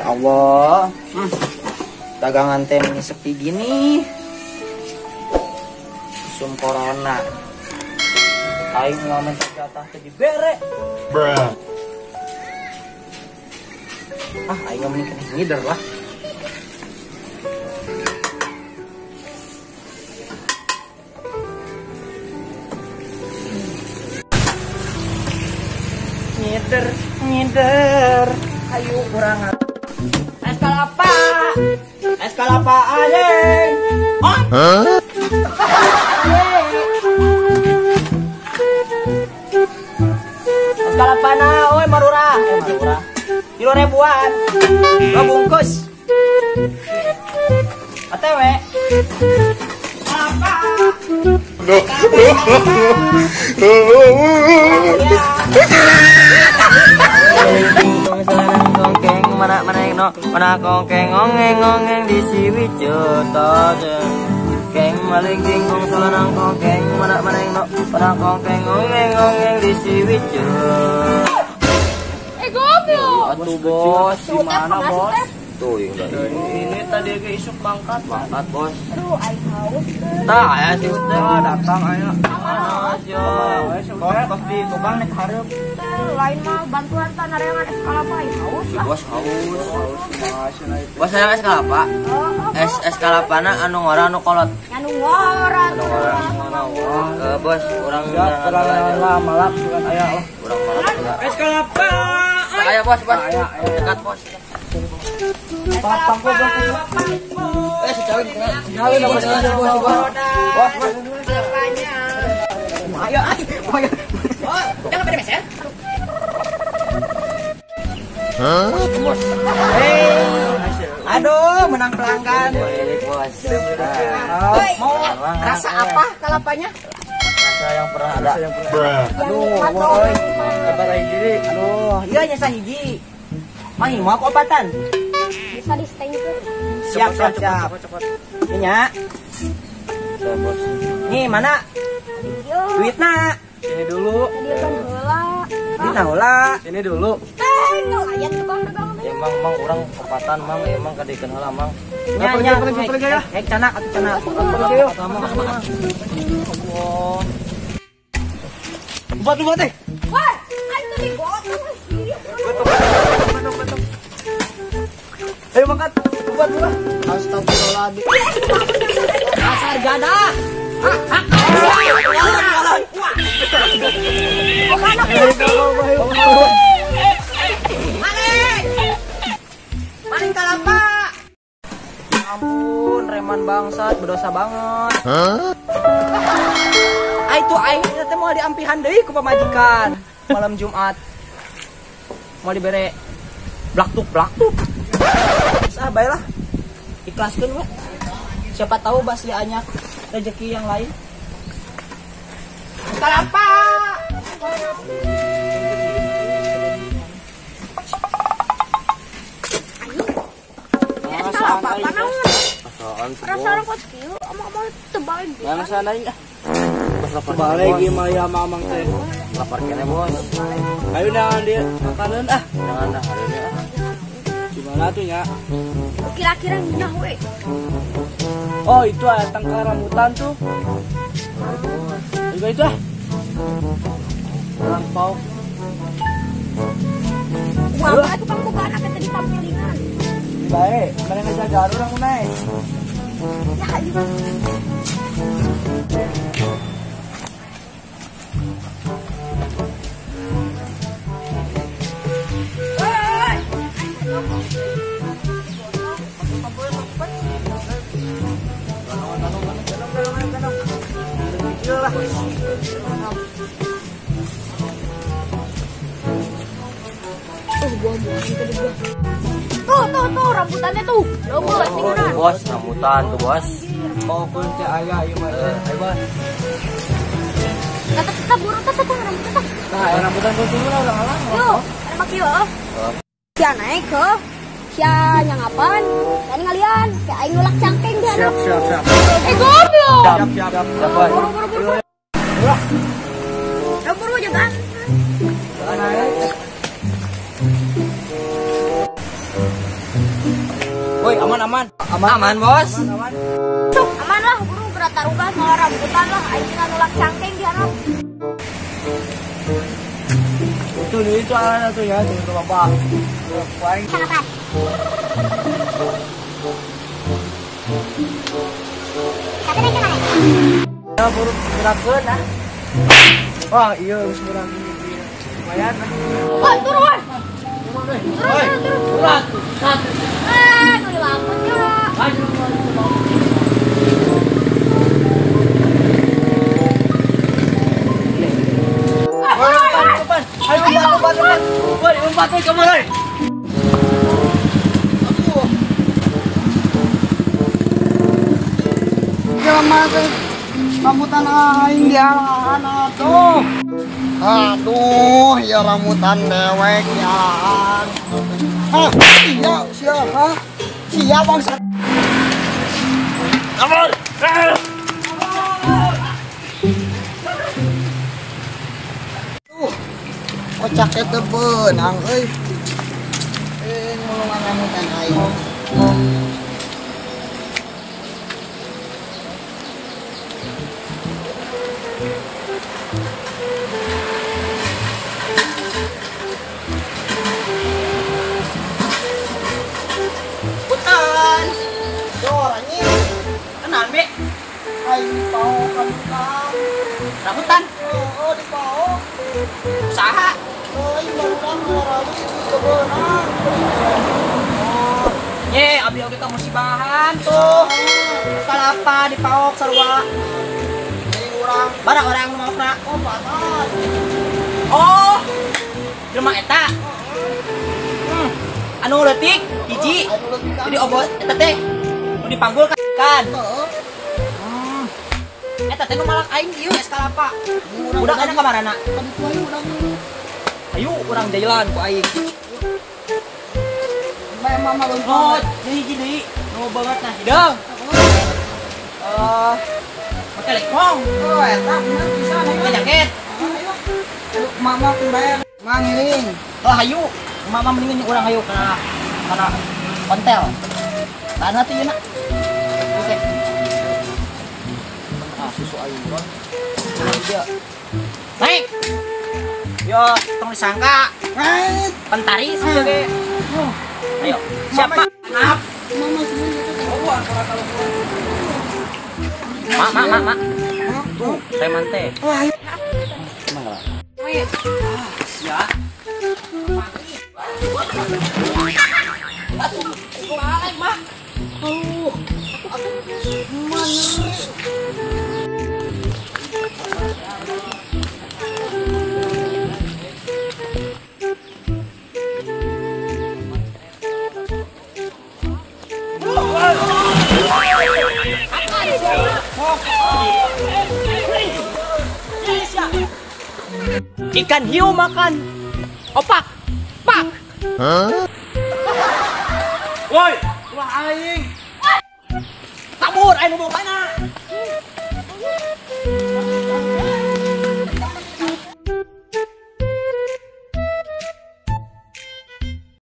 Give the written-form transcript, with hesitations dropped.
Ya Allah. Dagangan teh ini sepi gini. Sum corona. Aing ngamen jatah teh dibere. Bruh. Ah, aing mending kena ngider lah. Ngider, ngider. Ayo kurang. Es kelapa. Es kelapa aye. Oh. Huh? Es kelapa na, oi marurah. Marurah. 3 ribuan. 2 bungkus. OTW. Kelapa. Mana mana no mana kongkeng ngongeng ngongeng di siwi joto keng maling kingkong solanang kongkeng mana mana no mana kongkeng ngongeng ngongeng di siwi joto. Goblok. Atuh bos, gimana bos? Tuh ini tadi ke isuk mangkat, mangkat bos. Aduh, aing haus. Tah, aya sih teh datang aya. Bos, kos di tukang nek hareup. Lain mah bantuan tah nareangan es kelapa aing haus. Si bos haus. Bos hayang es kelapa. Es kelapana anu ngora anu kolot. Anu ngora. Anu ngora. Bos, urang lah malak sugan aya lah. Urang malak. Es kelapa. Ayo bos, bos. Dekat bos. Si cewek bos, bos, bos. Ayo, ayo. Jangan pada meser. Hah? Bos. Aduh, menang pelanggan. Bos. Mau rasa apa kelapanya? Rasa yang pernah ada. Aduh, woi. Aduh, iya nya sahiji. Mang mau aku obatan. Bisa di stengkeun. Siap, siap, siap. Ini nya. Nih, mana? Duitna. Sini dulu. Duitna heula. Sini dulu. Layan tukang dagang. Ya mang, mang urang opatan mang, emang kadikeun heula mang. Nya, nya, pergi ya. Hek canak atuh canak. Allah. Buat teh. Wah, aing tadi gotong. Gotong. Ayo mangkat, buat dulu. Astagfirullahaladzim. Pasar gada. Maling. Maling kalapa. Ya ampun, reman bangsat, berdosa banget. Hah? Itu aing teh mau diampihan deui ku pamajikan malam Jumat. Mau dibere blaktuk blaktuk. Terus ah baiklah. Ikhlaskeun we. Siapa tahu basli anyak rezeki yang lain. Kalapa. Ayo. Kalapa naon? Rasa kos kieu amang tebal. Bangsa aing ah. Balik gimana ya mamang teh. Lapar kene bos. Ayo jangan dia makanan ah. Jangan dah hari ini ah. Gimana tuh ya? Kira-kira nginah we. Oh itu ada tangkal rambutan tuh. Juga itu ah. Lampau. Wah, itu kan bukan akan tadi tampilingan. Baik, mana ngejaga orang naik. Ya, ayo. Tuh, tuh, tuh, rambutannya tuh. Logo, tinggal. Bos, rambutan tuh, bos. Mau kunci ayah, iya, mas. Ayo, bos. Tetap, tetap, buru, tetap, rambutan. Nah, rambutan tuh dulu lah, ulang-ulang. Yuk, ada maki yuk. Sia naik ke, sia nyangapan, dan ngalian, sia aing nulak cangkeng dia. Siap, siap, siap. Goblok. Siap, siap, siap. Buru, buru, buru. Buru juga. Woi, aman aman. Aman, aman bos. Aman, aman. Sok aman lah, buru berat tarugan malah rambutan lah aing tinggal nolak cangkeng di harap. Itu nih itu anak tuh ya, tuh bapak. Aing. Sarapan. Satu lagi mana? Ya buru gerakeun ah. Wah, iya geus beurang lumayan lah. Wah, turun. Turun, turun, turun. Turun. Ah, udah laput ya. Ayo, lompat, lompat. Woi, lompat woi, kamu woi. Jelema teh rambutan aing dialahan atuh. Aduh, ya rambutan dewek ya. Ah, iya, siapa? Siapa bangsa? Kabur! Tuh, kocak eta beunang euy. Ngulungan rambutan aing. Hutan. Dor anjing. Kenal be. Aing dipao rambutan. Rambutan? Heeh, dipao. Usaha. Aing barudak ngarawi teu beunang. Oh. Ye, abdi oge ka musibahan tuh. Kalapa dipaok sarua. Aing urang Barang orang nu maokna. Opatan. Oh. Jelema eta. Anu leutik hiji. Jadi obot eta teh nu dipanggul kan. Heeh. Eta teh nu malak aing ieu es kalapa. Budak ana ka marana? Kaditu aing urang. Ayo urang jalan ku aing. Bae mama lompat. Oh, deui hiji deui. Nu banget nah hideung. Make lekong. Oh, eta bener pisan aing. Make jaket. Ayo. Mama ku bae mangiring. Oh, hayu. Mama mendingan urang hayu kana kana kontel. Tanah tuh yeuna. Oke. Ah, susu aing urang. Iya. Naik. Yo, tong disangka. Naik. Pentari sih ge. Ayo, siapa? Maaf. Mama semuanya Mak, mak, mak, mak. Tuh, preman teh. Wah, ayo. Emang lah. Ah, sia. Atuh, kumaha mah? Tuh. Ikan hiu makan opak. Pak. Hah? Woi, ulah aing. Kabur aing mau kana.